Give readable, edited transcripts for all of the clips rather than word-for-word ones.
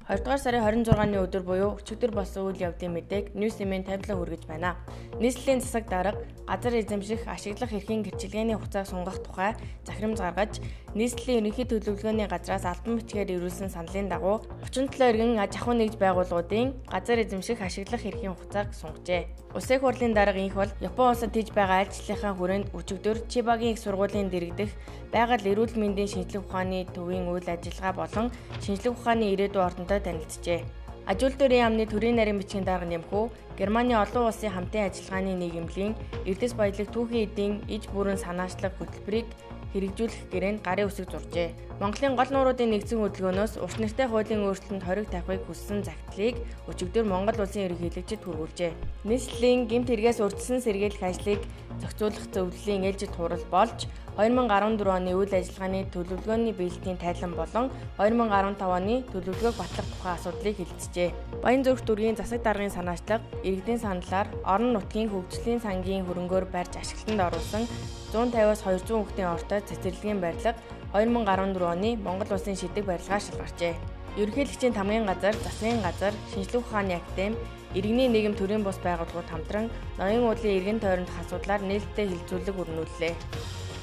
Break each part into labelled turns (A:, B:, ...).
A: 2 дугаар сарын 26-ны өдөр буюу өчигдөр болсон үйл явдлын мэдээг News Name-ийн тавилан хүргэж байна. Нийслэлийн засаг дарга газар эзэмших, ашиглах эрхийн гэрчилгээний хугацааг сунгах тухай захирамж гаргаж, нийслэлийн ерөнхий төлөвлөгөөний газраас албан бичгээр ирүүлсэн саналын дагуу 37 иргэн аж ахуй нэгж байгууллагуудын газар эзэмших, ашиглах эрхийн хугацааг сунгажээ. Улсын их хурлын дарга инх бол Япон улсад хийж байгаа айлчлалынхаа хүрээнд өчигдөр Чибагийн их сургуулийн дэргэдэх байгаль эрүүл мэндийн шинжлэх ухааны төвийн үйл ажиллагаа болон шинжлэх ухааны ирээдүйн ордонтой танилцжээ. Ажуул дөрийн яамны төрийн нарийн бичгийн дарга нэмхүү Германы олон улсын хамтын ажиллагааны нийгэмлэгийн Эрдэс баялаг түүхийн эдийн иж бүрэн санаачлах хөтөлбөрийг хэрэгжүүлэх гэрээнд гарын үсэг зуржээ. Монголын гол нууруудын нэгдсэн хөдөлгөөнөөс урт нэртэй хуулийн өөрчлөлтөнд хориг тавихыг хүссэн захидлыг өчигдөр Монгол улсын ерөнхийлөгчид хүргүүлжээ. Нийслэлийн гэмт хэрэгээс урьдчилан сэргийлэх ажлыг зохицуулах зөвлөлийн ээлжид хурал болж 2014 оны үйл ажиллагааны төлөвлөгөөний биелэлтийн тайлан болон 2015 оны төлөвлөгөөг батлах тухай асуудлыг хэлэлцжээ. Баян зүрх дүргийн засаг даргын санаачлага иргэдийн саналаар орон нутгийн хөгжлийн сангийн хөрөнгөөр барьж ашиглалтанд оруулсан 150-аас 200 хүүхдийн ортой цэцэрлэгийн барилга 2014 оны Монгол улсын шидэг барилгаар шалгарчээ. Ерөнхийлөгчийн тамгын газар, засгийн газар, шинжлэх ухааны академи, иргэний нийгэм төрийн бус байгууллагууд хамтран ноён уулын эргэн тойрондох асуудлаар нээлттэй хэлэлцүүлэг өрнүүллээ.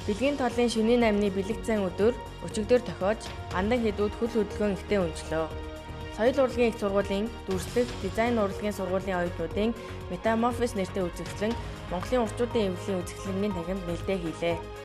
A: Бэлгийн толын шөнийн 8-ны бэлэгцэн өдөр өчигдөр тохиож гандан хэдүүд хөл хөдөлгөөн ихтэй өнжлөө. Соёл урлагийн их сургуулийн дүрслэх дизайн урлагийн сургуулийн оюутнуудын Метаморфоз нэртэй үзэгслэн Монголын урчуудын эвлэлийн үзэсгэлэнгийн танхимд нээлттэй хийлээ.